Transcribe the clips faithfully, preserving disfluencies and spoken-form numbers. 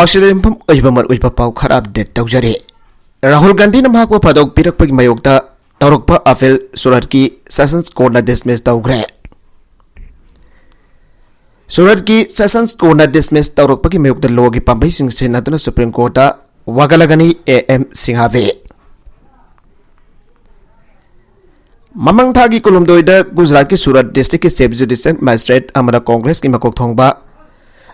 ꯑꯁꯤꯗ ꯌꯨꯝꯐꯝ ꯑꯣꯏꯕ ꯃꯔꯨꯑꯣꯏꯕ ꯄꯥꯎ ꯈꯔ ꯑꯞꯗꯦꯠ ꯇꯧꯖꯔꯤ꯫ ꯔꯥꯍꯨꯜ ꯒꯥꯟꯙꯤꯅ ꯃꯍꯥꯛꯄꯨ ꯐꯥꯗꯣꯛꯄꯤꯔꯛꯄꯒꯤ ꯃꯥꯌꯣꯛꯇ ꯇꯧꯔꯛꯄ ꯑꯄꯤꯜ ꯁꯨꯔꯠꯀꯤ ꯁꯦꯁꯟꯁ ꯀꯣꯔꯠꯅ ꯗꯤꯁꯃꯤꯁ ꯇꯧꯈ꯭ꯔꯦ꯫ ꯁꯨꯔꯠꯀꯤ ꯁꯦꯁꯟꯁ ꯀꯣꯔꯠꯅ ꯗꯤꯁꯃꯤꯁ ꯇꯧꯔꯛꯄꯒꯤ ꯃꯥꯌꯣꯛꯇ ꯂꯣꯒꯤ ꯄꯥꯝꯕꯩꯁꯤꯡ ꯁꯤꯖꯤꯟꯅꯗꯨꯅ ꯁꯨꯄ꯭ꯔꯤꯝ ꯀꯣꯔꯠꯇ ꯋꯥꯀꯠꯂꯒꯅꯤ ꯑꯦ ꯑꯦꯝ ꯁꯤꯡꯍꯥꯕꯤ꯫ ꯃꯃꯥꯡ ꯊꯥꯒꯤ ꯀꯨꯟꯍꯨꯝꯗꯣꯏꯗ ꯒꯨꯖꯔꯥꯠꯀꯤ ꯁꯨꯔꯠ ꯗꯤꯁꯇ꯭ꯔꯤꯛꯀꯤ ꯆꯤꯐ ꯖꯨꯗꯤꯁꯤꯌꯦꯜ ꯃꯦꯖꯤꯁꯇ꯭ꯔꯦꯠ ꯑꯃꯅ ꯀꯣꯡꯒ꯭ꯔꯦꯁꯀꯤ ꯃꯀꯣꯛ ꯊꯣꯡꯕ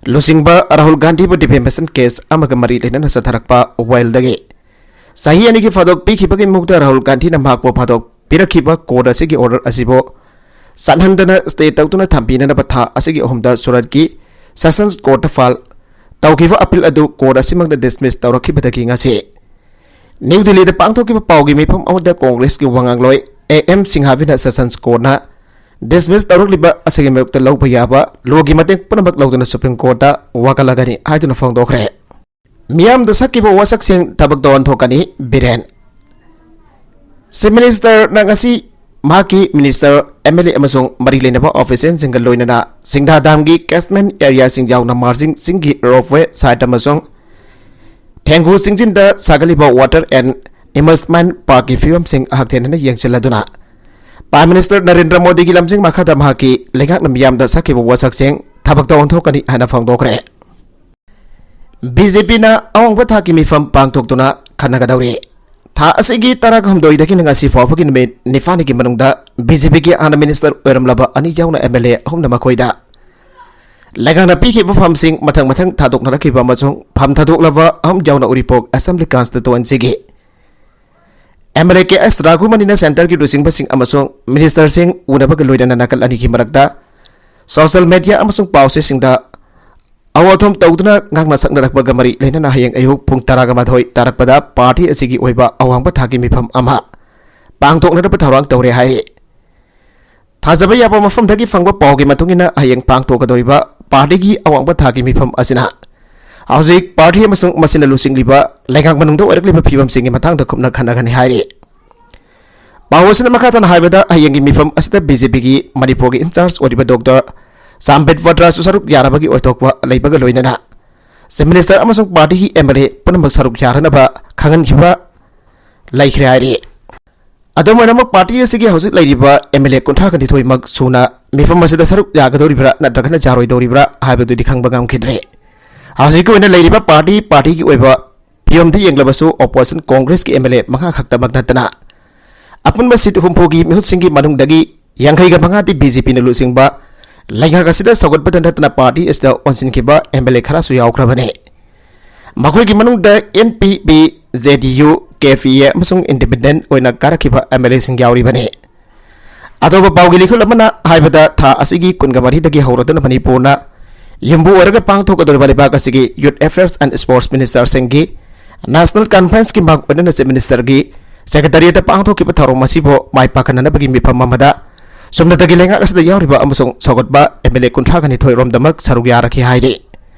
ꯂꯨꯆꯤꯡꯕ ꯔꯥꯍꯨꯜ ꯒꯥꯟꯙꯤꯕꯨ ꯗꯤꯐꯦꯃꯦꯁꯟ ꯀꯦꯁ ꯑꯃꯒ ꯃꯔꯤ ꯂꯩꯅꯅ ꯆꯠꯊꯔꯛꯄ ꯋꯥꯌꯦꯜꯗꯒꯤ ꯆꯍꯤ ꯑꯅꯤꯒꯤ ꯐꯥꯗꯣꯛ ꯄꯤꯈꯤꯕꯒꯤ ꯃꯍꯨꯠꯇ ꯔꯥꯍꯨꯜ ꯒꯥꯟꯙꯤꯅ ꯃꯍꯥꯛꯄꯨ ꯐꯥꯗꯣꯛ ꯄꯤꯔꯛꯈꯤꯕ ꯀꯣꯔꯠ ꯑꯁꯤꯒꯤ ꯑꯣꯔꯗꯔ ꯑꯁꯤꯕꯨ ꯆꯠꯍꯟꯗꯅ ꯁ꯭ꯇꯦ ꯇꯧꯗꯨꯅ ꯊꯝꯕꯤꯅꯅꯕ ꯊꯥ ꯑꯁꯤꯒꯤ ꯑꯍꯨꯝꯗ ꯁꯨꯔꯠꯀꯤ ꯁꯦꯁꯟꯁ ꯀꯣꯔꯠꯇ ꯐꯥꯏꯜ ꯇꯧꯈꯤꯕ ꯑꯄꯤꯜ ꯑꯗꯨ ꯀꯣꯔꯠ ꯑꯁꯤꯃꯛꯅ ꯗꯤꯁꯃꯤꯁ ꯇꯧꯔꯛꯈꯤꯕꯗꯒꯤ ꯉꯁꯤ ꯅ꯭ꯌꯨ ꯗꯤꯜꯂꯤꯗ ꯄꯥꯡꯊꯣꯛꯈꯤꯕ ꯄꯥꯎꯒꯤ ꯃꯤꯐꯝ ꯑꯃꯗ ꯀꯣꯡꯒ꯭ꯔꯦꯁꯀꯤ ꯋꯥꯉꯥꯡꯂꯣꯏ ꯑꯦ ꯑꯦꯝ ꯁꯤꯡꯍꯥꯕꯤꯅ ꯁꯦꯁꯟꯁ ꯀꯣꯔꯠꯅ ꯗꯤꯁꯃꯤꯁ ꯇꯧꯔꯛꯂꯤꯕ ꯑꯁꯤꯒꯤ ꯃꯥꯌꯣꯛꯇ ꯂꯧꯕ ꯌꯥꯕ ꯂꯣꯒꯤ ꯃꯇꯦꯡ ꯄꯨꯝꯅꯃꯛ ꯂꯧꯗꯨꯅ ꯁꯨꯄ꯭ꯔꯤꯝ ꯀꯣꯔꯠꯇ ꯋꯥꯀꯠꯂꯒꯅꯤ ꯍꯥꯏꯗꯨꯅ ꯐꯣꯡꯗꯣꯛꯈ꯭ꯔꯦ꯫ ꯃꯤꯌꯥꯝꯗ ꯁꯛꯈꯤꯕ ꯋꯥꯁꯛꯁꯤꯡ ꯊꯕꯛ ꯇꯧꯍꯟꯊꯣꯛꯀꯅꯤ ꯕꯤꯔꯦꯟ꯫ ꯆꯤꯐ ꯃꯤꯅꯤꯁꯇꯔꯅ ꯉꯁꯤ ꯃꯍꯥꯛꯀꯤ ꯃꯤꯅꯤꯁꯇꯔ, ꯑꯦꯝ ꯑꯦꯜ ꯑꯦ ꯑꯃꯁꯨꯡ ꯃꯔꯤ ꯂꯩꯅꯕ ꯑꯣꯐꯤꯁꯤꯌꯦꯜꯁꯤꯡꯒ ꯂꯣꯏꯅꯅ ꯁꯤꯡꯗꯥ ꯗꯥꯝꯒꯤ ꯀꯦꯆꯃꯦꯟ ꯑꯦꯔꯤꯌꯥꯁꯤꯡ ꯌꯥꯎꯅ ꯃꯥꯔꯖꯤꯡ ꯆꯤꯡꯒꯤ ꯔꯣꯞꯋꯦ ꯁꯥꯏꯠ ꯑꯃꯁꯨꯡ ꯊꯦꯡꯒꯨ ꯆꯤꯡꯖꯤꯟꯗ ꯁꯥꯒꯠꯂꯤꯕ ꯋꯥꯇꯔ ꯑꯦꯟ ꯑꯦꯃ꯭ꯌꯨꯖꯃꯦꯟ ꯄꯥꯔꯛꯀꯤ ꯐꯤꯕꯝꯁꯤꯡ ꯍꯛꯊꯦꯡꯅꯅ ꯌꯦꯡꯁꯤꯜꯂꯗꯨꯅ ꯄ꯭ꯔꯥꯏꯝ ꯃꯤꯅꯤꯁꯇꯔ ꯅꯔꯦꯟꯗ꯭ꯔ ꯃꯣꯗꯤꯒꯤ ꯂꯝꯖꯤꯡ ꯃꯈꯥꯗ ꯃꯍꯥꯛꯀꯤ ꯂꯩꯉꯥꯛꯅ ꯃꯤꯌꯥꯝꯗ ꯁꯛꯈꯤꯕ ꯋꯥꯁꯛꯁꯤꯡ ꯊꯕꯛꯇ ꯑꯣꯟꯊꯣꯛꯀꯅꯤ ꯍꯥꯏꯅ ꯐꯣꯡꯗꯣꯛꯈ꯭ꯔꯦ꯫ ꯕꯤ ꯖꯦ ꯄꯤꯅ ꯑꯋꯥꯡꯕ ꯊꯥꯛꯀꯤ ꯃꯤꯐꯝ ꯄꯥꯡꯊꯣꯛꯇꯨꯅ ꯈꯟꯅꯒꯗꯧꯔꯤ꯫ ꯊꯥ ꯑꯁꯤꯒꯤ ꯇꯔꯥꯍꯨꯝꯗꯣꯏꯗꯒꯤꯅ ꯉꯁꯤ ꯐꯥꯎꯕꯒꯤ ꯅꯨꯃꯤꯠ ꯅꯤꯄꯥꯟꯒꯤ ꯃꯅꯨꯡꯗ ꯕꯤ ꯖꯦ ꯄꯤꯒꯤ ꯍꯥꯟꯅ ꯃꯤꯅꯤꯁꯇꯔ ꯑꯣꯏꯔꯝꯂꯕ ꯑꯅꯤ ꯌꯥꯎꯅ ꯑꯦꯝ ꯑꯦꯜ ꯑꯦ ꯑꯍꯨꯝꯅ ꯃꯈꯣꯏꯗ ꯂꯩꯉꯥꯛꯅ ꯄꯤꯈꯤꯕ ꯐꯝꯁꯤꯡ ꯃꯊꯪ ꯃꯊꯪ ꯊꯥꯗꯣꯛꯅꯔꯛꯈꯤꯕ ꯑꯃꯁꯨꯡ ꯐꯝ ꯊꯥꯗꯣꯛꯂꯕ ꯑꯍꯨꯝ ꯌꯥꯎꯅ ꯎꯔꯤꯄꯣꯛ ꯑꯦꯁꯦꯝꯕ꯭ꯂꯤ ꯀꯟꯁꯇꯤꯇꯨꯑꯦꯟꯁꯤꯒꯤ M L A K S ꯔꯥꯘꯨꯃꯅꯤꯅ ꯁꯦꯟꯇꯔꯒꯤ ꯂꯨꯆꯤꯡꯕꯁꯤꯡ ꯑꯃꯁꯨꯡ ꯃꯤꯅꯤꯁꯇꯔꯁꯤꯡ ꯎꯅꯕꯒ ꯂꯣꯏꯅꯅ ꯅꯥꯀꯜ ꯑꯅꯤꯒꯤ ꯃꯔꯛꯇ ꯁꯣꯁꯤꯌꯦꯜ ꯃꯦꯗꯤꯌꯥ ꯑꯃꯁꯨꯡ ꯄꯥꯎ ꯆꯦꯁꯤꯡꯗ ꯑꯋꯥꯊꯣꯝ ꯇꯧꯗꯨꯅ ꯉꯥꯡꯅ ꯁꯛꯅꯔꯛꯄꯒ ꯃꯔꯤ ꯂꯩꯅꯅ ꯍꯌꯦꯡ ꯑꯌꯨꯛ ꯄꯨꯡ ꯇꯔꯥꯒ ꯃꯥꯊꯣꯏ ꯇꯥꯔꯛꯄꯗ ꯄꯥꯔꯇꯤ ꯑꯁꯤꯒꯤ ꯑꯣꯏꯕ ꯑꯋꯥꯡꯕ ꯊꯥꯛꯀꯤ ꯃꯤꯐꯝ ꯑꯃ ꯄꯥꯡꯊꯣꯛꯅꯅꯕ ꯊꯧꯔꯥꯡ ꯇꯧꯔꯦ ꯍꯥꯏꯔꯤ꯫ ꯊꯥꯖꯕ ꯌꯥꯕ ꯃꯐꯝꯗꯒꯤ ꯐꯪꯕ ꯄꯥꯎꯒꯤ ꯃꯇꯨꯡ ꯏꯟꯅ ꯍꯌꯦꯡ ꯄꯥꯡꯊꯣꯛꯀꯗꯧꯔꯤꯕ ꯄꯥꯔꯇꯤꯒꯤ ꯑꯋꯥꯡꯕ ꯊꯥꯛꯀꯤ ꯃꯤꯐꯝ ꯑꯁꯤꯅ ꯍꯧꯖꯤꯛ ꯄꯥꯔꯇꯤ ꯑꯃꯁꯨꯡ ꯃꯁꯤꯅ ꯂꯨꯆꯤꯡꯂꯤꯕ ꯂꯩꯉꯥꯛ ꯃꯅꯨꯡꯗ ꯑꯣꯏꯔꯛꯂꯤꯕ ꯐꯤꯕꯝꯁꯤꯡꯒꯤ ꯃꯇꯥꯡꯗ ꯀꯨꯞꯅ ꯈꯟꯅꯒꯅꯤ ꯍꯥꯏꯔꯤ꯫ ꯄꯥꯎ ꯑꯁꯤꯅ ꯃꯈꯥ ꯇꯥꯅ ꯍꯥꯏꯕꯗ, ꯍꯌꯦꯡꯒꯤ ꯃꯤꯐꯝ ꯑꯁꯤꯗ ꯕꯤ ꯖꯦ ꯄꯤꯒꯤ ꯃꯅꯤꯄꯨꯔꯒꯤ ꯏꯟꯆꯥꯔꯖ ꯑꯣꯏꯔꯤꯕ ꯗꯣꯛꯇꯔ ꯁꯥꯝꯕꯤꯠ ꯄꯇ꯭ꯔꯥꯁꯨ ꯁꯔꯨꯛ ꯌꯥꯅꯕꯒꯤ ꯑꯣꯏꯊꯣꯛꯄ ꯂꯩꯕꯒ ꯂꯣꯏꯅꯅ Chief Minister ꯑꯃꯁꯨꯡ party ꯒꯤ M L A ꯄꯨꯝꯅꯃꯛ ꯁꯔꯨꯛ ꯌꯥꯔꯅꯕ ꯈꯪꯍꯟꯈꯤꯕ ꯂꯩꯈ꯭ꯔꯦ ꯍꯥꯏꯔꯤ꯫ ꯑꯗꯨꯝ ꯑꯣꯏꯅꯃꯛ, party ꯑꯁꯤꯒꯤ ꯍꯧꯖꯤꯛ ꯂꯩꯔꯤꯕ M L A ꯀꯨꯟꯊ꯭ꯔꯥ ꯅꯤꯊꯣꯏꯃꯛ ꯁꯨꯅ ꯃꯤꯐꯝ ꯑꯁꯤꯗ ꯁꯔꯨꯛ ꯌꯥꯒꯗꯧꯔꯤꯕ꯭ꯔꯥ ꯅꯠꯇ꯭ꯔꯒꯅ ꯌꯥꯔꯣꯏꯗꯧꯔꯤꯕ꯭ꯔꯥ ꯍꯥꯏꯕꯗꯨꯗꯤ ꯈꯪꯕ ꯉꯝꯈꯤꯗ꯭ꯔꯦ꯫ ꯍꯧꯖꯤꯛꯀꯤ ꯑꯣꯏꯅ ꯂꯩꯔꯤꯕ party, party ꯒꯤ ꯑꯣꯏꯕ ꯐꯤꯕꯝꯗ ꯌꯦꯡꯂꯕꯁꯨ opposition Congress ꯀꯤ M L A ꯃꯉꯥ ꯈꯛꯇꯃꯛ ꯅꯠꯇꯅ ꯑꯄꯨꯟꯕ seat ꯍꯨꯝꯐꯨꯒꯤ ꯃꯤꯍꯨꯠꯁꯤꯡꯒꯤ ꯃꯅꯨꯡꯗꯒꯤ ꯌꯥꯡꯈꯩꯒ ꯃꯉꯥꯗꯤ B J P ꯅ ꯂꯨꯆꯤꯡꯕ ꯂꯩꯉꯥꯛ ꯑꯁꯤꯗ ꯁꯧꯒꯠꯄꯗ ꯅꯠꯇꯅ party ꯑꯁꯤꯗ ꯑꯣꯟꯁꯤꯟꯈꯤꯕ M L A ꯈꯔꯁꯨ ꯌꯥꯎꯈ꯭ꯔꯕꯅꯤ꯫ ꯃꯈꯣꯏꯒꯤ ꯃꯅꯨꯡꯗ N P P, J D U, K P A ꯑꯃꯁꯨꯡ independent ꯑꯣꯏꯅ ꯀꯥꯔꯛꯈꯤꯕ M L A ꯁꯤꯡ ꯌꯥꯎꯔꯤꯕꯅꯤ꯫ ꯑꯇꯣꯞꯄ ꯄꯥꯎꯒꯤ ꯂꯤꯈꯨꯜ ꯑꯃꯅ ꯍꯥꯏꯕꯗ, ꯊꯥ ꯑꯁꯤꯒꯤ ꯀꯨꯟꯒ ꯃꯔꯤꯗꯒꯤ ꯍꯧꯔꯗꯨꯅ ꯃꯅꯤꯄꯨꯔꯅ ꯌꯨꯝꯕꯨ ꯑꯣꯏꯔꯒ ꯄꯥꯡꯊꯣꯛꯀꯗꯧꯔꯤꯕ ꯂꯩꯕꯥꯛ ꯑꯁꯤꯒꯤ Youth Affairs and Sports Minister ꯁꯤꯡꯒꯤ National Conference ꯀꯤ ꯃꯥꯡ ꯑꯣꯏꯅꯅ Chief Minister ꯒꯤ Secretariat ꯇ ꯄꯥꯡꯊꯣꯛꯈꯤꯕ ꯊꯧꯔꯝ ꯑꯁꯤꯕꯨ ꯃꯥꯏ ꯄꯥꯛꯍꯟꯅꯅꯕꯒꯤ ꯃꯤꯐꯝ ꯑꯃꯗ ꯆꯨꯝꯅꯇꯒꯤ ꯂꯩꯉꯥꯛ ꯑꯁꯤꯗ ꯌꯥꯎꯔꯤꯕ ꯑꯃꯁꯨꯡ ꯁꯧꯒꯠꯄ M L A ꯀꯨꯟꯊ꯭ꯔꯥꯒ ꯅꯤꯊꯣꯏ ꯔꯣꯝꯗꯃꯛ ꯁꯔꯨꯛ ꯌꯥꯔꯛꯈꯤ ꯍꯥꯏꯔꯤ꯫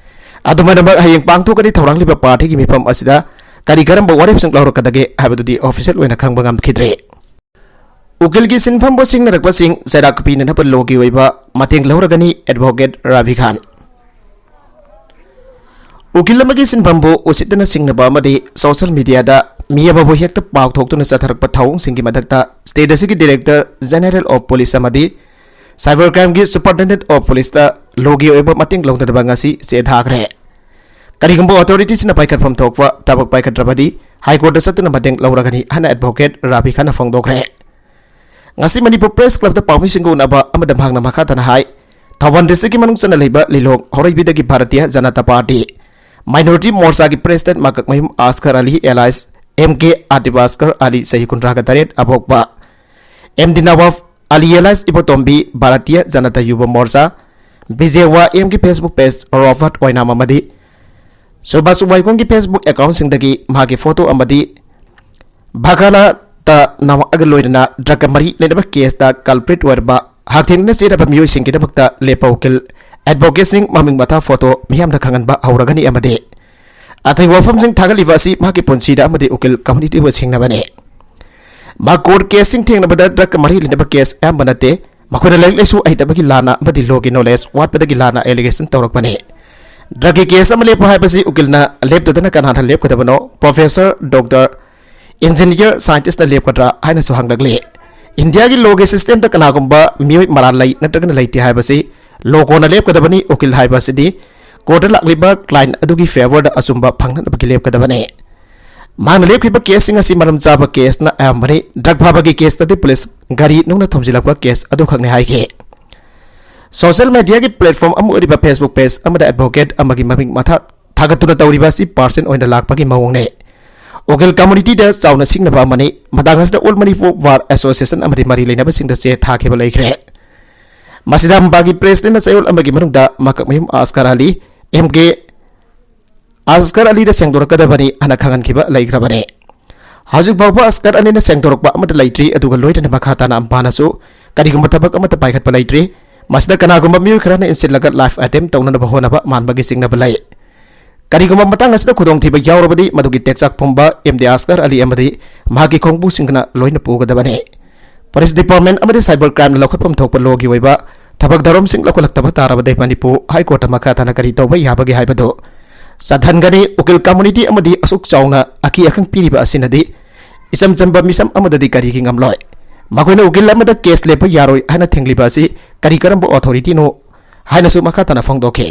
ꯑꯗꯨꯃꯥꯏꯅꯃꯛ, ꯍꯌꯦꯡ ꯄꯥꯡꯊꯣꯛꯀꯅꯤ ꯊꯧꯔꯥꯡꯂꯤꯕ party ꯒꯤ ꯃꯤꯐꯝ ꯑꯁꯤꯗ ꯀꯔꯤ ꯀꯔꯝꯕ ꯋꯥꯔꯦꯞꯁꯤꯡ ꯂꯧꯔꯛꯀꯗꯒꯦ ꯍꯥꯏꯕꯗꯨꯗꯤ official ꯑꯣꯏꯅ ꯈꯪꯕ ꯉꯝꯈꯤꯗ꯭ꯔꯦ꯫ ꯎꯀꯤꯜꯒꯤ ꯁꯤꯟꯐꯝꯕꯨ ꯁꯤꯡꯅꯔꯛꯄꯁꯤꯡ ꯆꯩꯔꯥꯛ ꯄꯤꯅꯅꯕ law ꯒꯤ ꯑꯣꯏꯕ ꯃꯇꯦꯡ ꯂꯧꯔꯒꯅꯤ Advocate ꯔꯥꯕꯤ ꯈꯥꯟ꯫ ꯎꯀꯤꯜ ꯑꯃꯒꯤ ꯁꯤꯟꯐꯝꯕꯨ ꯎꯁꯤꯠꯇꯅ ꯁꯤꯡꯅꯕ ꯑꯃꯗꯤ social media ꯗ ꯃꯤ ꯑꯃꯕꯨ ꯍꯦꯛꯇ ꯄꯥꯎ ꯊꯣꯛꯇꯨꯅ ꯆꯠꯊꯔꯛꯄ ꯊꯧꯑꯣꯡꯁꯤꯡꯒꯤ ꯃꯊꯛꯇ state ꯑꯁꯤꯒꯤ Director General of Police ꯑꯃꯗꯤ Cyber Crime ꯒꯤ Superintendent of Police ꯇ law ꯒꯤ ꯑꯣꯏꯕ ꯃꯇꯦꯡ ꯂꯧꯅꯅꯕ ꯉꯁꯤ ꯆꯦ ꯊꯥꯈ꯭ꯔꯦ꯫ ꯀꯔꯤꯒꯨꯝꯕ authority ꯁꯤꯅ ꯄꯥꯏꯈꯠꯐꯝ ꯊꯣꯛꯄ ꯊꯕꯛ ꯄꯥꯏꯈꯠꯇ꯭ꯔꯕꯗꯤ High Court ꯇ ꯆꯠꯇꯨꯅ ꯃꯇꯦꯡ ꯂꯧꯔꯒꯅꯤ ꯍꯥꯏꯅ Advocate ꯔꯥꯕꯤ ꯈꯥꯟꯅ ꯐꯣꯡꯗꯣꯛꯈ꯭ꯔꯦ꯫ ꯉꯁꯤ ꯃꯅꯤꯄꯨꯔ Press Club ꯇ ꯄꯥꯎꯃꯤꯁꯤꯡꯒ ꯎꯅꯕ ꯑꯃꯗ ꯃꯍꯥꯛꯅ ꯃꯈꯥ ꯇꯥꯅ ꯍꯥꯏ, ꯊꯧꯕꯥꯜ district ꯀꯤ ꯃꯅꯨꯡ ꯆꯟꯅ ꯂꯩꯕ ꯂꯤꯂꯣꯡ ꯍꯧꯔꯩꯕꯤꯗꯒꯤ Bharatiya Janata Party Minority Morcha ꯒꯤ President ꯃꯀꯛꯃꯌꯨꯝ ꯑꯁꯒꯔ ꯑꯂꯤ alias M K ꯑꯥꯔꯗꯤꯕꯥꯁꯀꯔ ꯑꯂꯤ, ꯆꯍꯤ ꯀꯨꯟꯊ꯭ꯔꯥꯒ ꯇꯔꯦꯠ, ꯑꯄꯣꯛꯄ M D Nawaf Ali alias Ibotombi, Bharatiya Janata Yuva Morcha, B J Y M ꯒꯤ Facebook page Robert ꯑꯣꯏꯅꯥꯝ ꯑꯃꯗꯤ ꯁꯨꯕꯥꯁ ꯋꯥꯏꯈꯣꯡꯒꯤ Facebook account ꯁꯤꯡꯗꯒꯤ ꯃꯍꯥꯛꯀꯤ photo ꯑꯃꯗꯤ ꯚꯒꯥꯂꯥꯇ ꯅꯋꯥꯒ ꯂꯣꯏꯅꯅ drug ꯀ ꯃꯔꯤ ꯂꯩꯅꯕ case ꯇ culprit ꯑꯣꯏꯔꯕ ꯍꯛꯊꯦꯡꯅꯅ ꯆꯦꯜꯂꯕ ꯃꯤꯑꯣꯏꯁꯤꯡꯒꯤꯗꯃꯛꯇ ꯂꯦꯞꯄ ꯎꯀꯤꯜ advocate ꯁꯤꯡ ꯃꯃꯤꯡ ꯃꯊꯥ photo ꯃꯤꯌꯥꯝꯗ ꯈꯪꯍꯟꯕ ꯍꯧꯔꯒꯅꯤ ꯑꯃꯗꯤ ꯑꯇꯩ ꯋꯥꯐꯝꯁꯤꯡ ꯊꯥꯒꯠꯂꯤꯕ ꯑꯁꯤ ꯃꯍꯥꯛꯀꯤ ꯄꯨꯟꯁꯤꯗ ꯑꯃꯗꯤ ꯎꯀꯤꯜ community ꯕꯨ ꯁꯤꯡꯅꯕꯅꯤ꯫ ꯃꯍꯥꯛ court case ꯁꯤꯡ ꯊꯦꯡꯅꯕꯗ drug ꯀ ꯃꯔꯤ ꯂꯩꯅꯕ case ꯑꯌꯥꯝꯕ ꯅꯠꯇꯦ, ꯃꯈꯣꯏꯅ ꯂꯥꯏꯔꯤꯛ ꯂꯥꯏꯁꯨ ꯍꯩꯇꯕꯒꯤ ꯂꯥꯟꯅ ꯑꯃꯗꯤ law ꯒꯤ knowledge ꯋꯥꯠꯄꯗꯒꯤ ꯂꯥꯟꯅ allegation ꯇꯧꯔꯛꯄꯅꯤ꯫ ꯗ꯭ꯔꯒꯀꯤ ꯀꯦꯁ ꯑꯃ ꯂꯦꯞꯄ ꯍꯥꯏꯕꯁꯤ ꯎꯀꯤꯜꯅ ꯂꯦꯞꯇꯗꯅ ꯀꯅꯥꯅ ꯂꯦꯞꯀꯗꯕꯅꯣ? ꯄ꯭ꯔꯣꯐꯦꯁꯔ, ꯗꯣꯛꯇꯔ, ꯏꯟꯖꯤꯅꯤꯌꯔ, ꯁꯥꯏꯟꯇꯤꯁꯇꯅ ꯂꯦꯞꯀꯗ꯭ꯔꯥ ꯍꯥꯏꯅꯁꯨ ꯍꯪꯂꯛꯂꯤ꯫ ꯏꯟꯗꯤꯌꯥꯒꯤ ꯂꯣꯒꯤ ꯁꯤꯁꯇꯦꯝꯗ ꯀꯅꯥꯒꯨꯝꯕ ꯃꯤꯑꯣꯏ ꯃꯔꯥꯜ ꯂꯩ ꯅꯠꯇ꯭ꯔꯒꯅ ꯂꯩꯇꯦ ꯍꯥꯏꯕꯁꯤ ꯂꯣ ꯀꯣꯟꯅ ꯂꯦꯞꯀꯗꯕꯅꯤ꯫ ꯎꯀꯤꯜ ꯍꯥꯏꯕꯁꯤꯗꯤ ꯀꯣꯔꯠꯇ ꯂꯥꯛꯂꯤꯕ ꯀ꯭ꯂꯥꯏꯟ ꯑꯗꯨꯒꯤ ꯐꯦꯚꯔꯗ ꯑꯆꯨꯝꯕ ꯐꯪꯅꯅꯕꯒꯤ ꯂꯦꯞꯀꯗꯕꯅꯤ꯫ ꯃꯍꯥꯛꯅ ꯂꯦꯞꯈꯤꯕ ꯀꯦꯁꯁꯤꯡ ꯑꯁꯤ ꯃꯔꯝ ꯆꯥꯕ ꯀꯦꯁꯅ ꯑꯌꯥꯝꯕꯅꯤ꯫ ꯗ꯭ꯔꯒ ꯐꯥꯕꯒꯤ ꯀꯦꯁꯇꯗꯤ ꯄꯨꯂꯤꯁ ꯒꯥꯔꯤ ꯅꯨꯡꯅ ꯊꯣꯝꯖꯤꯜꯂꯛꯄ ꯀꯦꯁ ꯑꯗꯨꯈꯛꯅꯤ ꯍꯥꯏꯈꯤ꯫ ꯁꯣꯁꯤꯌꯦꯜ ꯃꯦꯗꯤꯌꯥꯒꯤ ꯄ꯭ꯂꯦꯠꯐꯣꯔꯝ ꯑꯃ ꯑꯣꯏꯔꯤꯕ Facebook ꯄꯦꯖ ꯑꯃꯗ ꯑꯦꯗꯚꯣꯀꯦꯠ ꯑꯃꯒꯤ ꯃꯃꯤꯡ ꯃꯊꯥ ꯊꯥꯒꯠꯇꯨꯅ ꯇꯧꯔꯤꯕ ꯑꯁꯤ ꯄꯥꯔꯁꯟ ꯑꯣꯏꯅ ꯂꯥꯛꯄꯒꯤ ꯃꯑꯣꯡꯅꯤ꯫ ꯎꯀꯤꯜ ꯀꯝꯃꯨꯅꯤꯇꯤꯗ ꯆꯥꯎꯅ ꯁꯤꯡꯅꯕ ꯑꯃꯅꯤ꯫ ꯃꯇꯥꯡ ꯑꯁꯤꯗ ꯑꯣꯜ ꯃꯅꯤꯄꯨꯔ ꯕꯥꯔ ꯑꯦꯁꯣꯁꯤꯌꯦꯁꯟ ꯑꯃꯗꯤ ꯃꯔꯤ ꯂꯩꯅꯕꯁꯤꯡꯗ ꯆꯦ ꯊꯥꯈꯤꯕ ꯂꯩꯈ꯭ꯔꯦ꯫ ꯃꯁꯤꯗ ꯃꯄꯥꯒꯤ ꯄ꯭ꯔꯦꯁꯤꯗꯦꯟꯅ ꯆꯌꯣꯜ ꯑꯃꯒꯤ ꯃꯅꯨꯡꯗ ꯃꯀꯛꯃꯌꯨꯝ ꯑꯁꯀꯔ ꯑꯂꯤ, ꯑꯦꯝ ꯀꯦ ꯑꯁꯀꯔ ꯑꯂꯤꯗ ꯁꯦꯡꯗꯣꯔꯛꯀꯗꯕꯅꯤ ꯍꯥꯏꯅ ꯈꯪꯍꯟꯈꯤꯕ ꯂꯩꯈ꯭ꯔꯕꯅꯤ꯫ ꯍꯧꯖꯤꯛ ꯐꯥꯎꯕ ꯑꯁꯀꯔ ꯑꯂꯤꯅ ꯁꯦꯡꯗꯣꯔꯛꯄ ꯑꯃꯠꯇ ꯂꯩꯇ꯭ꯔꯤ, ꯑꯗꯨꯒ ꯂꯣꯏꯅꯅ ꯃꯈꯥ ꯇꯥꯅ ꯑꯝꯄꯥꯅꯁꯨ ꯀꯔꯤꯒꯨꯝꯕ ꯊꯕꯛ ꯑꯃꯠꯇ ꯄꯥꯏꯈꯠꯄ ꯂꯩꯇ꯭ꯔꯤ꯫ ꯃꯁꯤꯗ ꯀꯅꯥꯒꯨꯝꯕ ꯃꯤꯑꯣꯏ ꯈꯔꯅ ꯏꯟꯁꯤꯜꯂꯒ ꯂꯥꯏꯐ ꯑꯦꯇꯦꯝ ꯇꯧꯅꯅꯕ ꯍꯣꯠꯅꯕ ꯃꯥꯟꯕꯒꯤ ꯆꯤꯡꯅꯕ ꯂꯩ꯫ ꯀꯔꯤꯒꯨꯝꯕ ꯃꯇꯥꯡ ꯑꯁꯤꯗ ꯈꯨꯗꯣꯡꯊꯤꯕ ꯌꯥꯎꯔꯕꯗꯤ, ꯃꯗꯨꯒꯤ ꯇꯦꯛꯆꯥꯛ ꯄꯨꯝꯕ ꯑꯦꯝ ꯗꯤ ꯑꯁꯀꯔ ꯑꯂꯤ ꯑꯃꯗꯤ ꯃꯍꯥꯛꯀꯤ ꯈꯣꯡꯕꯨꯁꯤꯡꯅ ꯂꯣꯏꯅ ꯄꯨꯒꯗꯕꯅꯤ꯫ ꯄꯨꯂꯤꯁ ꯗꯤꯄꯥꯔꯠꯃꯦꯟ ꯑꯃꯗꯤ ꯁꯥꯏꯕꯔ ꯀ꯭ꯔꯥꯏꯝꯅ ꯂꯧꯈꯠꯐꯝ ꯊꯣꯛꯄ ꯂꯣꯒꯤ ꯑꯣꯏꯕ ꯊꯕꯛ ꯊꯧꯔꯝꯁꯤꯡ ꯂꯧꯈꯠꯂꯛꯇꯕ ꯇꯥꯔꯕꯗꯤ ꯃꯅꯤꯄꯨꯔ ꯍꯥꯏ ꯀꯣꯔꯠꯇ ꯃꯈꯥ ꯇꯥꯅ ꯀꯔꯤ ꯇꯧꯕ ꯌꯥꯕꯒꯦ ꯍꯥꯏꯕꯗꯨ ꯆꯠꯍꯟꯒꯅꯤ꯫ ꯎꯀꯤꯜ ꯀꯝꯃꯨꯅꯤꯇꯤ ꯑꯃꯗꯤ ꯑꯁꯨꯛ ꯆꯥꯎꯅ ꯑꯀꯤ ꯑꯈꯪ ꯄꯤꯔꯤꯕ ꯑꯁꯤꯅꯗꯤ ꯏꯆꯝ ꯆꯝꯕ ꯃꯤꯁꯝ ꯑꯃꯗꯗꯤ ꯀꯔꯤꯒꯤ ꯉꯝꯂꯣꯏ? ꯃꯈꯣꯏꯅ ꯎꯀꯤꯜ ꯑꯃꯗ ꯀꯦꯁ ꯂꯦꯞꯄ ꯌꯥꯔꯣꯏ ꯍꯥꯏꯅ ꯊꯤꯡꯂꯤꯕ ꯑꯁꯤ ꯀꯔꯤ ꯀꯔꯝꯕ ꯑꯣꯊꯣꯔꯤꯇꯤꯅꯣ ꯍꯥꯏꯅꯁꯨ ꯃꯈꯥ ꯇꯥꯅ ꯐꯣꯡꯗꯣꯛꯈꯤ꯫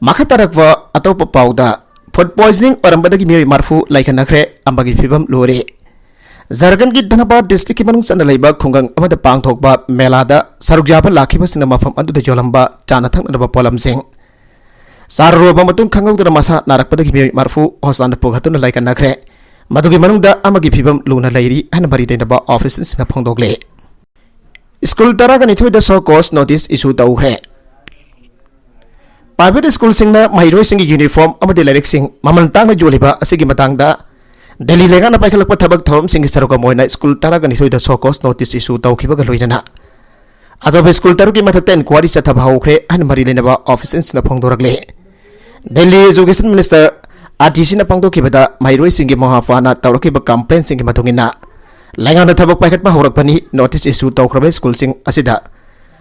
ꯃꯈꯥ ꯇꯥꯔꯛꯄ ꯑꯇꯣꯞꯄ ꯄꯥꯎꯗ, ꯐꯨꯗ ꯄꯣꯏꯖꯅꯤꯡ ꯑꯣꯏꯔꯝꯕꯗꯒꯤ ꯃꯤꯑꯣꯏ ꯃꯔꯤꯐꯨ ꯂꯩꯈꯠꯅꯈ꯭ꯔꯦ, ꯑꯃꯒꯤ ꯐꯤꯕꯝ ꯂꯨꯔꯦ꯫ ꯖꯥꯔꯈꯟꯒꯤ ꯙꯅꯕꯥꯗ ꯗꯤꯁꯇ꯭ꯔꯤꯛꯀꯤ ꯃꯅꯨꯡ ꯆꯟꯅ ꯂꯩꯕ ꯈꯨꯡꯒꯪ ꯑꯃꯗ ꯄꯥꯡꯊꯣꯛꯄ ꯃꯦꯂꯥꯗ ꯁꯔꯨꯛ ꯌꯥꯕ ꯂꯥꯛꯈꯤꯕꯁꯤꯡꯅ ꯃꯐꯝ ꯑꯗꯨꯗ ꯌꯣꯜꯂꯝꯕ ꯆꯥꯅ ꯊꯛꯅꯅꯕ ꯄꯣꯠꯂꯝꯁꯤꯡ ꯆꯥꯔꯨꯔꯕ ꯃꯇꯨꯡ ꯈꯪꯍꯧꯗꯅ ꯃꯁꯥ ꯅꯥꯔꯛꯄꯗꯒꯤ ꯃꯤꯑꯣꯏ ꯃꯔꯤꯐꯨ ꯍꯣꯁꯄꯤꯇꯥꯜꯗ ꯄꯨꯈꯠꯇꯨꯅ ꯂꯩꯈꯠꯅꯈ꯭ꯔꯦ꯫ ꯃꯗꯨꯒꯤ ꯃꯅꯨꯡꯗ ꯑꯃꯒꯤ ꯐꯤꯕꯝ ꯂꯨꯅ ꯂꯩꯔꯤ ꯍꯥꯏꯅ ꯃꯔꯤ ꯂꯩꯅꯕ ꯑꯣꯐꯤꯁꯤꯌꯦꯜꯁꯤꯡꯅ ꯐꯣꯡꯗꯣꯛꯂꯦ꯫ ꯁ꯭ꯀꯨꯜ ꯇꯔꯥꯒ ꯅꯤꯊꯣꯏꯗ ꯁꯣ ꯀꯣꯁ ꯅꯣꯇꯤꯁ ꯏꯁꯨ ꯇꯧꯈ꯭ꯔꯦ꯫ ꯄ꯭ꯔꯥꯏꯚꯦꯠ ꯁ꯭ꯀꯨꯜꯁꯤꯡꯅ ꯃꯍꯩꯔꯣꯏꯁꯤꯡꯒꯤ ꯌꯨꯅꯤꯐꯣꯔꯝ ꯑꯃꯗꯤ ꯂꯥꯏꯔꯤꯛꯁꯤꯡ ꯃꯃꯜ ꯇꯥꯡꯅ ꯌꯣꯜꯂꯤꯕ ꯑꯁꯤꯒꯤ ꯃꯇꯥꯡꯗ ꯗꯦꯜꯂꯤ ꯂꯩꯉꯥꯛꯅ ꯄꯥꯏꯈꯠꯂꯛꯄ ꯊꯕꯛ ꯊꯧꯔꯝꯁꯤꯡꯒꯤ ꯁꯔꯨꯛ ꯑꯃ ꯑꯣꯏꯅ ꯁ꯭ꯀꯨꯜ ꯇꯔꯥꯒ ꯅꯤꯊꯣꯏꯗ ꯁꯣ ꯀꯣꯁ ꯅꯣꯇꯤꯁ ꯏꯁꯨ ꯇꯧꯈꯤꯕꯒ ꯂꯣꯏꯅꯅ ꯑꯇꯣꯞꯄ ꯁ꯭ꯀꯨꯜ ꯇꯔꯨꯛꯀꯤ ꯃꯊꯛꯇ ꯏꯟꯀ꯭ꯋꯥꯔꯤ ꯆꯠꯊꯕ ꯍꯧꯈ꯭ꯔꯦ ꯍꯥꯏꯅ ꯃꯔꯤ ꯂꯩꯅꯕ ꯑꯣꯐꯤꯁꯤꯌꯦꯜꯁꯤꯡꯅ ꯐꯣꯡꯗꯣꯔꯛꯂꯦ꯫ Delhi education minister R T ꯁꯤꯅ ꯐꯣꯡꯗꯣꯛꯈꯤꯕꯗ, ꯃꯍꯩꯔꯣꯏꯁꯤꯡꯒꯤ ꯃꯃꯥ ꯃꯄꯥꯅ ꯇꯧꯔꯛꯈꯤꯕ ꯀꯝꯄ꯭ꯂꯦꯟꯁꯤꯡꯒꯤ ꯃꯇꯨꯡ ꯏꯟꯅ ꯂꯩꯉꯥꯛꯅ ꯊꯕꯛ ꯄꯥꯏꯈꯠꯄ ꯍꯧꯔꯛꯄꯅꯤ꯫ ꯅꯣꯇꯤꯁ ꯏꯁꯨ ꯇꯧꯈ꯭ꯔꯕ ꯁ꯭ꯀꯨꯜꯁꯤꯡ ꯑꯁꯤꯗ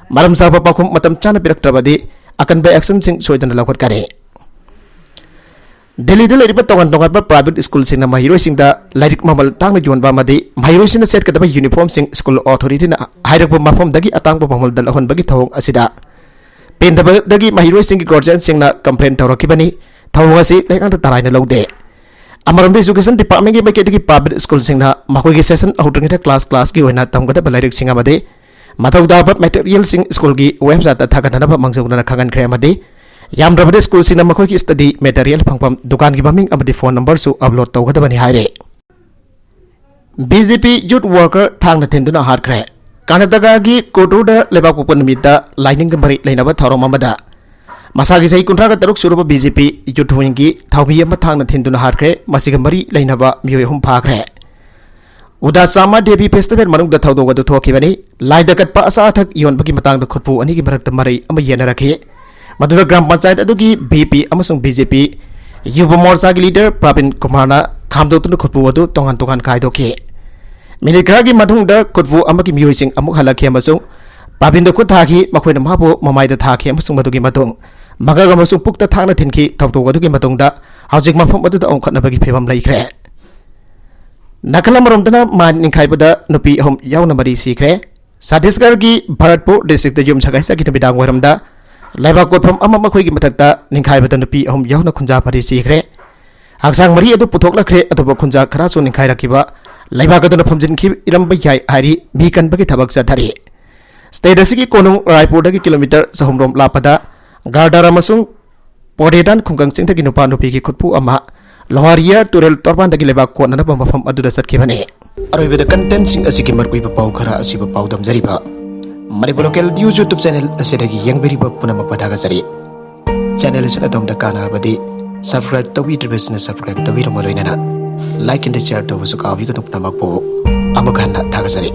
ꯃꯔꯝ ꯆꯥꯕ ꯄꯥꯎꯈꯨꯝ ꯃꯇꯝ ꯆꯥꯅ ꯄꯤꯔꯛꯇ꯭ꯔꯕꯗꯤ ꯑꯀꯟꯕ ꯑꯦꯛꯁꯟꯁꯤꯡ ꯁꯣꯏꯗꯅ ꯂꯧꯈꯠꯀꯅꯤ꯫ ꯗꯦꯜꯂꯤꯗ ꯂꯩꯔꯤꯕ ꯇꯣꯉꯥꯟ ꯇꯣꯉꯥꯟꯕ ꯄ꯭ꯔꯥꯏꯚꯦꯠ ꯁ꯭ꯀꯨꯜꯁꯤꯡꯅ ꯃꯍꯩꯔꯣꯏꯁꯤꯡꯗ ꯂꯥꯏꯔꯤꯛ ꯃꯃꯜ ꯇꯥꯡꯅ ꯌꯣꯟꯕ ꯑꯃꯗꯤ ꯃꯍꯩꯔꯣꯏꯁꯤꯡꯅ ꯁꯦꯠꯀꯗꯕ ꯌꯨꯅꯤꯐꯣꯔꯝꯁꯤꯡ ꯁ꯭ꯀꯨꯜ ꯑꯣꯊꯣꯔꯤꯇꯤꯅ ꯍꯥꯏꯔꯛꯄ ꯃꯐꯝꯗꯒꯤ ꯑꯇꯥꯡꯕ ꯃꯃꯜꯗ ꯂꯧꯍꯟꯕꯒꯤ ꯊꯧꯑꯣꯡ ꯑꯁꯤꯗ ꯄꯦꯟꯗꯕꯗꯒꯤ ꯃꯍꯩꯔꯣꯏꯁꯤꯡꯒꯤ ꯒꯥꯔꯖꯤꯌꯟꯁꯤꯡꯅ ꯀꯝꯄ꯭ꯂꯦꯟ ꯇꯧꯔꯛꯈꯤꯕꯅꯤ꯫ ꯊꯧꯑꯣꯡ ꯑꯁꯤ ꯂꯩꯉꯥꯛꯅ ꯇꯔꯥꯏꯅ ꯂꯧꯗꯦ꯫ ꯑꯃꯔꯣꯝꯗ, ꯏꯖꯨꯀꯦꯁꯟ ꯗꯤꯄꯥꯔꯠꯃꯦꯟꯒꯤ ꯃꯥꯏꯀꯩꯗꯒꯤ ꯄ꯭ꯔꯥꯏꯚꯦꯠ ꯁ꯭ꯀꯨꯜꯁꯤꯡꯅ ꯃꯈꯣꯏꯒꯤ ꯁꯦꯁꯟ ꯍꯧꯗ꯭ꯔꯤꯉꯩꯗ ꯀ꯭ꯂꯥꯁ ꯀ꯭ꯂꯥꯁꯀꯤ ꯑꯣꯏꯅ ꯇꯝꯒꯗꯕ ꯂꯥꯏꯔꯤꯛꯁꯤꯡ ꯑꯃꯗꯤ ꯃꯊꯧ ꯇꯥꯕ ꯃꯦꯇꯔꯤꯌꯦꯜꯁꯤꯡ ꯁ꯭ꯀꯨꯜꯒꯤ ꯋꯦꯕꯁꯥꯏꯠꯇ ꯊꯥꯒꯠꯅꯅꯕ ꯃꯥꯡꯖꯧꯅꯅ ꯈꯪꯍꯟꯈ꯭ꯔꯦ ꯑꯃꯗꯤ ꯌꯥꯝꯗ꯭ꯔꯕꯗ ꯁ꯭ꯀꯨꯜꯁꯤꯡꯅ ꯃꯈꯣꯏꯒꯤ ꯁ꯭ꯇꯗꯤ ꯃꯦꯇꯔꯤꯌꯦꯜ ꯐꯪꯐꯝ ꯗꯨꯀꯥꯟꯒꯤ ꯃꯃꯤꯡ ꯑꯃꯗꯤ ꯐꯣꯟ ꯅꯝꯕꯔꯁꯨ ꯑꯞꯂꯣꯗ ꯇꯧꯒꯗꯕꯅꯤ ꯍꯥꯏꯔꯦ꯫ ꯕꯤ ꯖꯦ ꯄꯤ ꯌꯨꯠ ꯋꯥꯔꯀꯔ ꯊꯥꯡꯅ ꯊꯤꯟꯗꯨꯅ ꯍꯥꯠꯈ꯭ꯔꯦ꯫ ꯀꯔꯅꯥꯇꯀꯥꯒꯤ ꯀꯣꯇꯨꯔꯗ ꯂꯩꯕꯥꯛꯄꯣꯛꯄ ꯅꯨꯃꯤꯠꯇ ꯂꯥꯏꯅꯤꯡꯒ ꯃꯔꯤ ꯂꯩꯅꯕ ꯊꯧꯔꯝ ꯑꯃꯗ ꯃꯁꯥꯒꯤ ꯆꯍꯤ ꯀꯨꯟꯊ꯭ꯔꯥꯒ ꯇꯔꯨꯛ ꯁꯨꯔꯕ ꯕꯤ ꯖꯦ ꯄꯤ ꯌꯨꯠ ꯋꯤꯡꯒꯤ ꯊꯥꯎꯃꯤ ꯑꯃ ꯊꯥꯡꯅ ꯊꯤꯟꯗꯨꯅ ꯍꯥꯠꯈ꯭ꯔꯦ꯫ ꯃꯁꯤꯒ ꯃꯔꯤ ꯂꯩꯅꯕ ꯃꯤꯑꯣꯏ ꯑꯍꯨꯝ ꯐꯥꯈ꯭ꯔꯦ꯫ ꯎꯗꯥ ꯆꯥꯃꯥ ꯗꯦꯕꯤ ꯐꯦꯁꯇꯤꯚꯦꯜ ꯃꯅꯨꯡꯗ ꯊꯧꯗꯣꯛ ꯑꯗꯨ ꯊꯣꯛꯈꯤꯕꯅꯤ꯫ ꯂꯥꯏꯗ ꯀꯠꯄ ꯑꯆꯥ ꯑꯊꯛ ꯌꯣꯟꯕꯒꯤ ꯃꯇꯥꯡꯗ ꯈꯨꯠꯄꯨ ꯑꯅꯤꯒꯤ ꯃꯔꯛꯇ ꯃꯔꯩ ꯑꯃ ꯌꯦꯠꯅꯔꯛꯈꯤ꯫ ꯃꯗꯨꯗ ꯒ꯭ꯔꯥꯝ ꯄꯟꯆꯥꯌꯠ ꯑꯗꯨꯒꯤ ꯚꯤ ꯄꯤ ꯑꯃꯁꯨꯡ ꯕꯤ ꯖꯦ ꯄꯤ ꯌꯨꯕ ꯃꯣꯔꯆꯥꯒꯤ ꯂꯤꯗꯔ ꯄ꯭ꯔꯕꯤꯟ ꯀꯨꯃꯥꯔꯅ ꯈꯥꯝꯗꯣꯛꯇꯨꯅ ꯈꯨꯠꯄꯨ ꯑꯗꯨ ꯇꯣꯉꯥꯟ ꯇꯣꯉꯥꯟ ꯈꯥꯏꯗꯣꯛꯈꯤ꯫ ꯃꯤꯅꯤꯠ ꯈꯔꯒꯤ ꯃꯇꯨꯡꯗ ꯈꯨꯠꯄꯨ ꯑꯃꯒꯤ ꯃꯤꯑꯣꯏꯁꯤꯡ ꯑꯃꯨꯛ ꯍꯜꯂꯛꯈꯤ ꯑꯃꯁꯨꯡ ꯄ꯭ꯔꯕꯤꯟꯗ ꯈꯨꯠ ꯊꯥꯈꯤ꯫ ꯃꯈꯣꯏꯅ ꯃꯍꯥꯛꯄꯨ ꯃꯃꯥꯏꯗ ꯊꯥꯈꯤ ꯑꯃꯁꯨꯡ ꯃꯗꯨꯒꯤ ꯃꯇꯨꯡ ꯃꯉꯛ ꯑꯃꯁꯨꯡ ꯄꯨꯛꯇ ꯊꯥꯡꯅ ꯊꯤꯟꯈꯤ꯫ ꯊꯧꯗꯣꯛ ꯑꯗꯨꯒꯤ ꯃꯇꯨꯡꯗ ꯍꯧꯖꯤꯛ ꯃꯐꯝ ꯑꯗꯨꯗ ꯑꯣꯟꯈꯠꯅꯕꯒꯤ ꯐꯤꯕꯝ ꯂꯩꯈ꯭ꯔꯦ꯫ ꯅꯥꯀꯜ ꯑꯃꯔꯣꯝꯗꯅ ꯃꯥꯏꯟ ꯅꯤꯡꯈꯥꯏꯕꯗ ꯅꯨꯄꯤ ꯑꯍꯨꯝ ꯌꯥꯎꯅ ꯃꯔꯤ ꯁꯤꯈ꯭ꯔꯦ꯫ ꯁꯠꯇꯤꯁꯒꯔꯒꯤ ꯚꯔꯠꯄꯨꯔ ꯗꯤꯁꯇ꯭ꯔꯤꯛꯇ ꯌꯨꯝ ꯁꯒꯥꯏ ꯆꯠꯈꯤ ꯅꯨꯃꯤꯗꯥꯡ ꯋꯥꯏꯔꯝꯗ ꯂꯩꯕꯥꯛ ꯀꯣꯠꯐꯝ ꯑꯃ ꯃꯈꯣꯏꯒꯤ ꯃꯊꯛꯇ ꯅꯤꯡꯈꯥꯏꯕꯗ ꯅꯨꯄꯤ ꯑꯍꯨꯝ ꯌꯥꯎꯅ ꯈꯨꯟꯖꯥ ꯃꯔꯤ ꯁꯤꯈ꯭ꯔꯦ꯫ ꯍꯛꯆꯥꯡ ꯃꯔꯤ ꯑꯗꯨ ꯄꯨꯊꯣꯛꯂꯛꯈ꯭ꯔꯦ, ꯑꯗꯨꯕꯨ ꯈꯨꯟꯖꯥ ꯈꯔꯁꯨ ꯅꯤꯡꯈꯥꯏꯔꯛꯈꯤꯕ ꯂꯩꯕꯥꯛ ꯑꯗꯨꯅ ꯐꯝꯖꯤꯟꯈꯤꯔꯝꯕ ꯌꯥꯏ ꯍꯥꯏꯔꯤ꯫ ꯃꯤ ꯀꯟꯕꯒꯤ ꯊꯕꯛ ꯆꯠꯊꯔꯤ꯫ ꯁ꯭ꯇꯦꯠ ꯑꯁꯤꯒꯤ ꯀꯣꯅꯨꯡ ꯔꯥꯏꯄꯨꯔꯗꯒꯤ ꯀꯤꯂꯣꯃꯤꯇꯔ ꯆꯍꯨꯝ ꯔꯣꯝ ꯂꯥꯞꯄꯗ ꯒꯥꯔꯗꯥꯔ ꯑꯃꯁꯨꯡ ꯄꯣꯔꯦꯗꯥꯟ ꯈꯨꯡꯒꯪꯁꯤꯡꯗꯒꯤ ꯅꯨꯄꯥ ꯅꯨꯄꯤꯒꯤ ꯈꯨꯠꯄꯨ ꯑꯃ ꯂꯣꯍꯥꯔꯤꯌꯥ ꯇꯨꯔꯦꯜ ꯇꯣꯔꯕꯥꯟꯗꯒꯤ ꯂꯩꯕꯥꯛ ꯀꯣꯠꯅꯅꯕ ꯃꯐꯝ ꯑꯗꯨꯗ ꯆꯠꯈꯤꯕꯅꯤ꯫ ꯑꯔꯣꯏꯕꯗ ꯀꯟꯇꯦꯟꯠꯁꯤꯡ ꯑꯁꯤꯒꯤ ꯃꯔꯨꯑꯣꯏꯕ ꯄꯥꯎ ꯈꯔ ꯑꯁꯤꯕꯨ ꯄꯥꯎꯗꯝꯖꯔꯤꯕ Manipur local news YouTube channel ꯑꯁꯤꯗꯒꯤ ꯌꯦꯡꯕꯤꯔꯤꯕ ꯄꯨꯝꯅꯃꯛꯄꯨ ꯊꯥꯒꯠꯆꯔꯤ꯫ ꯆꯦꯅꯦꯜ ꯑꯁꯤꯅ ꯑꯗꯣꯝꯗ ꯀꯥꯟꯅꯔꯕꯗꯤ ꯁꯕꯁꯀ꯭ꯔꯥꯏꯕ ꯇꯧꯕꯤꯗ꯭ꯔꯤꯕꯁꯤꯡꯅ ꯁꯕꯁꯀ꯭ꯔꯥꯏꯕ ꯇꯧꯕꯤꯔꯝꯕ ꯂꯣꯏꯅꯅ ꯂꯥꯏꯛ ꯑꯦꯟ ꯁꯤꯌꯔ ꯇꯧꯕꯁꯨ ꯀꯥꯎꯕꯤꯒꯅꯨ꯫ ꯄꯨꯝꯅꯃꯛꯄꯨ ꯑꯃꯨꯛ ꯍꯟꯅ ꯊꯥꯒꯠꯆꯔꯤ꯫